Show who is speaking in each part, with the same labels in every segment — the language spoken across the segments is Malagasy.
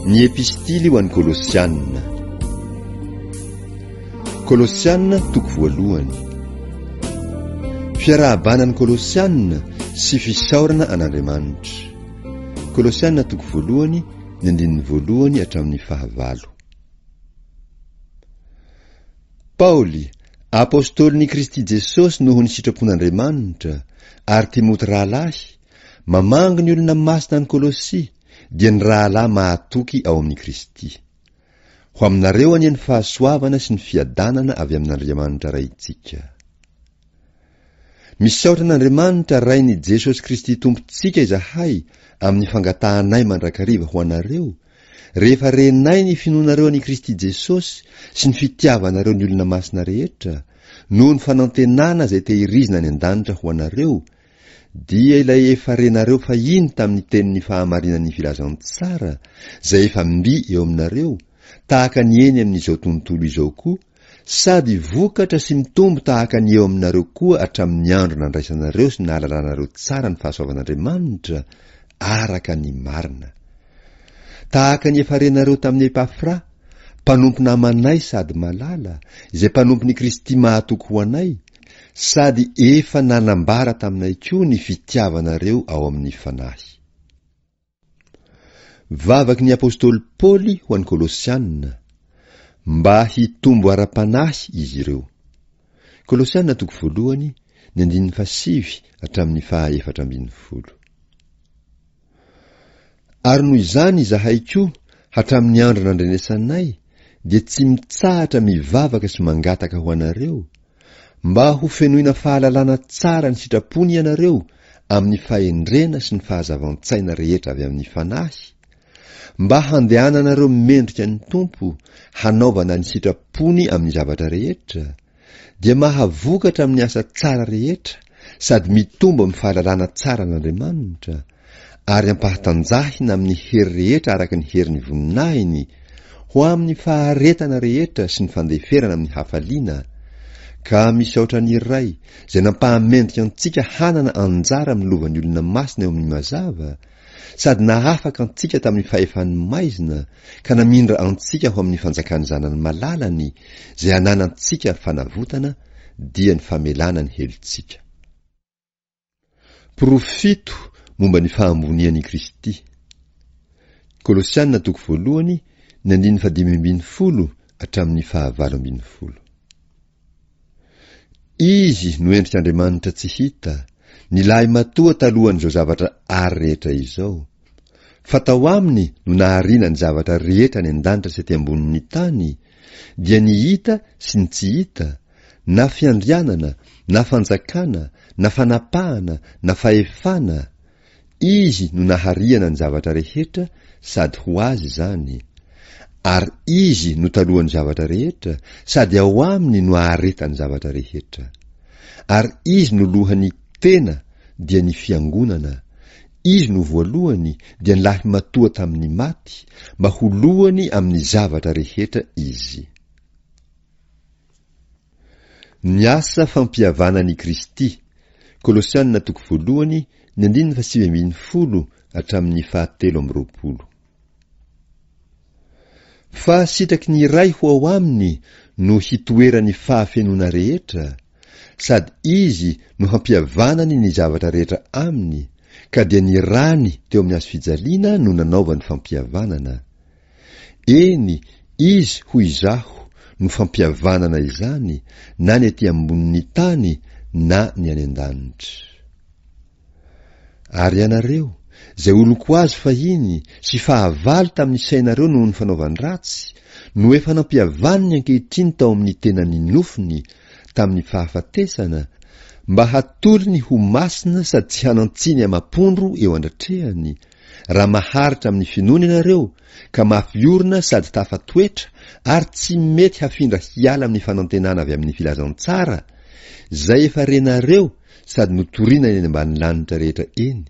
Speaker 1: Ny Epistily ho an'ny Kolosiana. Kolosiana toko voalohany. Fiarahabana ny Kolosiana sy fisaorana an'Andriamanitra. Kolosiana toko voalohany, ny andininy voalohany hatramin'ny fahavalo. Paoly, apostolin'i Kristy Jesosy noho ny sitrapon'Andriamanitra, ary Timoty rahalahy, mamangy ny olona masina any Kolosia, dia ny rahalahy mahatoky ao amin'i Kristy. Ho aminareo anie ny fahasoavana sy ny fiadanana avy amin'Andriamanitra Raintsika. Misaotra an'Andriamanitra Rain'i Jesosy Kristy Tompontsika izahay amin'ny fangatahanay mandrakariva ho anareo, rehefa renay ny finoanareo an'i Kristy Jesosy sy ny fitiavanareo ny olona masina rehetra, noho ny fanantenana izay tehirizina any an-danitra ho anareo, dia ilay efa renareo fahiny tamin'ny tenin'ny fahamarinan'ny filazantsara, izay efa mby eo aminareo, tahaka ny eny amin'izao tontolo izao koa, Sady vokatra sy mitombo tahaka ny eo aminareo koa hatramin'ny andro nandraisanareo sy nahalalanareo tsara ny fahasoavan'Andriamanitra araka ny marina. Tahaka ny efa renareo tamin'i Epafra, mpanompo namanay sady malala, izay mpanompon'i Kristy mahatoky ho anay, sady efa nanambara taminay koa ny fitiavanareo ao amin'ny Fanahy. Vavaky ny apostoly Paoly ho an'ny Kolosiana, mba hitombo ara-panahy izy ireo. Kolosiana toko voalohany, ny andininy fahasivy hatramin'ny faha 14. Ary noho izany izahay koa, hatramin'ny andro nandrenesanay, dia tsy mitsahatra mivavaka sy mangataka ho anareo, Mba ho fenoina fahalalana tsara ny sitrapony ianareo amin'ny fahendrena sy ny fahazavan-tsaina rehetra avy amin'ny Fanahy, mba handehananareo mendrika ny Tompo hanaovana ny sitrapony amin'ny zavatra rehetra, dia mahavokatra amin'ny asa tsara rehetra sady mitombo amin'ny fahalalana tsara an'Andriamanitra, ary ampahatanjahina amin'ny hery rehetra araka ny herin'ny voninahiny, ho amin'ny faharetana rehetra sy ny fandeferana amin'ny hafaliana, ka misaotra ny Ray izay nampahamendrika antsika hanana anjara amin'ny lovan'ny olona masina eo amin'ny mazava, sady nahafaka antsika tamin'ny fahefan'ny maizina ka namindra antsika ho amin'ny fanjakan'ny Zanany malalany izay ananantsika fanavotana, dia ny famelana ny helotsika. Porofo fito momba ny fahambonian' i Kristy. Kolosiana toko voalohany, ny andininy fahadimy ambin'ny folo hatramin'ny fahavalo ambin'ny folo. Izy no endrik' Andriamanitra tsy hita, ny lahimatoa talohan'izao zavatra ary rehetra izao. Fa tao aminy no nahariana ny zavatra rehetra any an-danitra sy aty ambonin'ny tany, dia ny hita sy ny tsy hita, na fiandrianana, na fanjakana, na fanapahana, na fahefana, Izy no nahariana ny zavatra rehetra sady ho Azy izany, ary Izy no talohan'ny zavatra rehetra sady ao Aminy no aharetan'ny zavatra rehetra. Ary Izy no lohan'ny tena dia ny Fiangonana, Izy no voalohany dia ny lahimatoa tamin'ny maty, mba ho lohany amin'ny zavatra rehetra Izy. Ny asa fampihavanana i Kristy, Kolosiana toko voalohany, ny andininy faha-19 hatramin'ny faha-23. Fa sitraky ny Ray ho ao aminy no hitoeran'ny fahafenoana rehetra, sady Izy no hampihavanany ny zavatra rehetra aminy, ka dia ny rany teo amin'ny hazofijaliana no nanaovany fampihavanana. Eny, Izy, hoy izaho, no fampihavanana izany, na ny aty ambonin'ny tany na ny any an-danitra. Ary ianareo, izay olon-ko azy fahiny sy fahavalo tamin'ny sainareo noho ny fanaovan-dratsy, no efa nampihavaniny ankehitriny tao amin'ny tenan'ny nofony, tamin'ny fahafatesana, mba hatolony ho masina sady tsy hanan-tsiny amam-pondro eo andratrehany, Raha maharitra amin'ny finoana ianareo, ka mafy orina sady tafatoetra ary tsy mety hafindra hiala amin'ny fanantenana avy amin'ny filazantsara, izay efa renareo sady notorina eny ambany lanitra rehetra eny,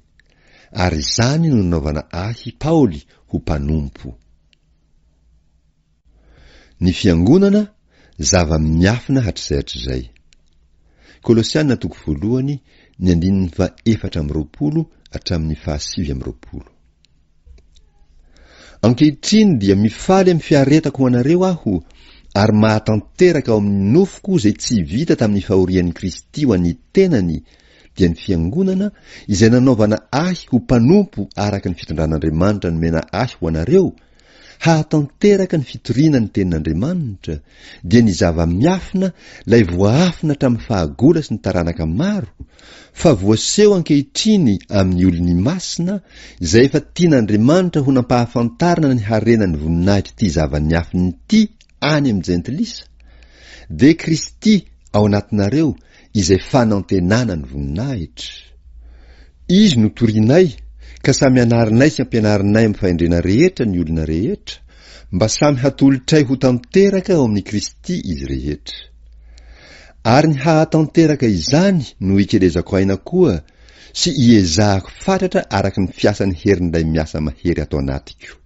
Speaker 1: ary izany no nanaovana ahy Paoly ho mpanompo. Ny Fiangonana, zava-miafina hatrizay hatrizay. Kolosiana toko voalohany, ny andininy faha 24 hatramin'ny faha 29. Ankehitriny dia mifaly amin'ny fiaretako ho anareo aho, ary mahatanteraka ao amin'ny nofoko izay tsy vita tamin'ny fahorian'i Kristy ho an'ny tenany, dia ny Fiangonana, izay nanaovana ahy ho mpanompo araka ny fitondran'Andriamanitra nomena ahy ho anareo, hahatanteraka ny fitoriana ny Tenin'Andriamanitra, dia ny zava-miafina ilay voaafina hatramin'ny fahagola sy ny taranaka maro, fa voaseho ankehitriny amin'ny olony masina, izay efa tian'Andriamanitra ho nampahafantarina ny harenan'ny voninahitr'ity zava-niafina ity any amin'ny Jentilisa, dia Kristy ao anatinareo izay fanantenana ny voninahitra. Izy no torinay, ka samy anarinay sy ampianarinay amin'ny fahendrena rehetra ny olona rehetra, mba samy hatolotray ho tanteraka ao amin'i Kristy izy rehetra. Ary ny hahatanteraka izany no ikelezako aina koa sy iezahako fatratra araka ny fiasan'ny herin'ilay miasa mahery ato anatiko.